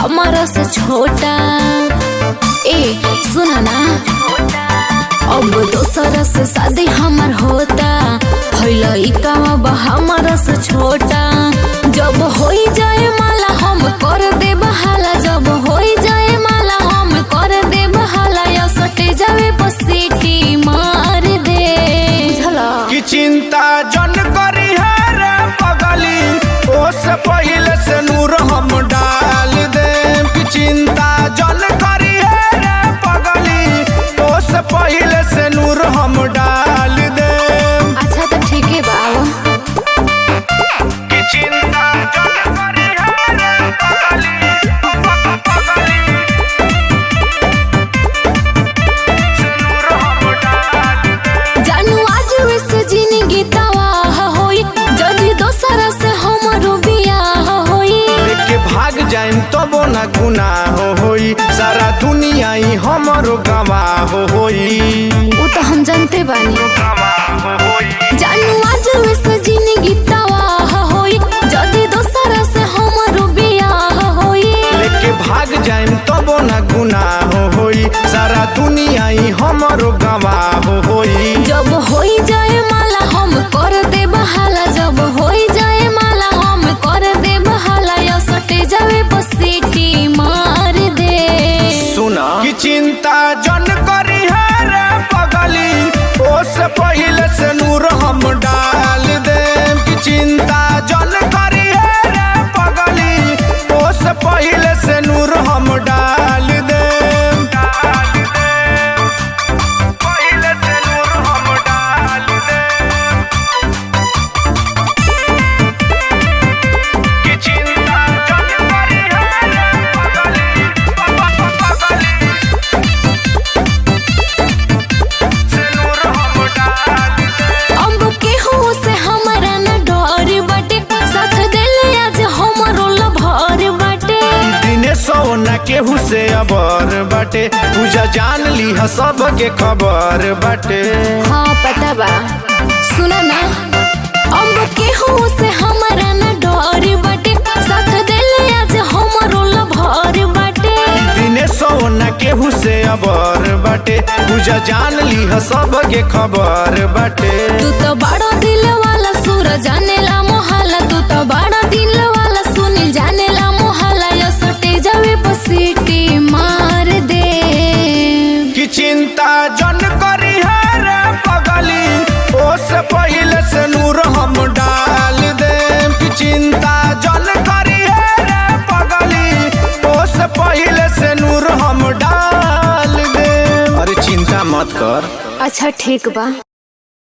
हमारा से छोटा। ए सुना ना, अब दोसरा से शादी हमर होता, लइका बा हमारा से छोटा। जब होई जाए माला हम कर दे बहाला, जब होई जाए माला हम कर दे बहाला, या सटे जावे पसीटी मार दे। बुझला कि चिंता जन करी है रे पगली, ओसे पहिले से नूर हम डाल दे। कि चिंता जन करी है रे पगली, ओसे पहिले से नूर हम डाल दे। अच्छा तो ठीक है बाबा। कि चिंता जन करी है रे पगली, पगली, से नूर हम डाल दे। जानू आज से जिंदगी तबाह होई, जदी दोसरा से हमरो बियाह होई। लेके भाग जाइम तबो ना गुनाह होई, सारा दुनिया ही हमरो गवाह होई। वो तो हम जानते बानी। गवाह होई। जानू आज से जिंदगी तबाह होई, जदी दोसरा से हमरो बियाह होई। लेके भाग जाइम तबो ना गुनाह होई, सारा दुनिया ही हमरो गवाह होई। जब होई जाए माला हम कर दे बहाला, जब होई जाए माला हम कर दे बहाला, या सटे जावे पसीटी मार दे। सुना कि चिंता जन करी है रे पगली, ओसे पहिले से नूर हम डाल दे। कि चिंता जन करी है रे पगली, ओसे पहिले से नूर हम डाल दे। डाल दे। पहिले से नूर हम डाल दे। कि चिंता जन करी है रे पगली, पगली, से नूर हम डाल दे। अब केहू से हमारा न डर बाटे, साथ देले आज हमरो लभर बाटे। दिने सोना केहू से अबर बाटे, पूजा जान ली सब के खबर बाटे। हाँ पता बा। सुना ना, अब केहू से हमारा न डर बाटे, साथ देले आज हमरो लभर बाटे। दिने सोना केहू से अबर बाटे, पूजा जान ली सब के खबर बाटे। तू तो बड़ा दिल वाला सूरज जानेला मोहाला, तू तो बड़ा दिल वाला सुनील जानेला मोहाला, या सटे जावे पसीटी मार दे। कि चिंता जन करी है रे पगली, ओसे पहिले से नूर हम डाल दे। कि चिंता जन करी है रे पगली, ओसे पहिले से नूर हम डाल दे। अरे चिंता मत कर। अच्छा ठीक बा।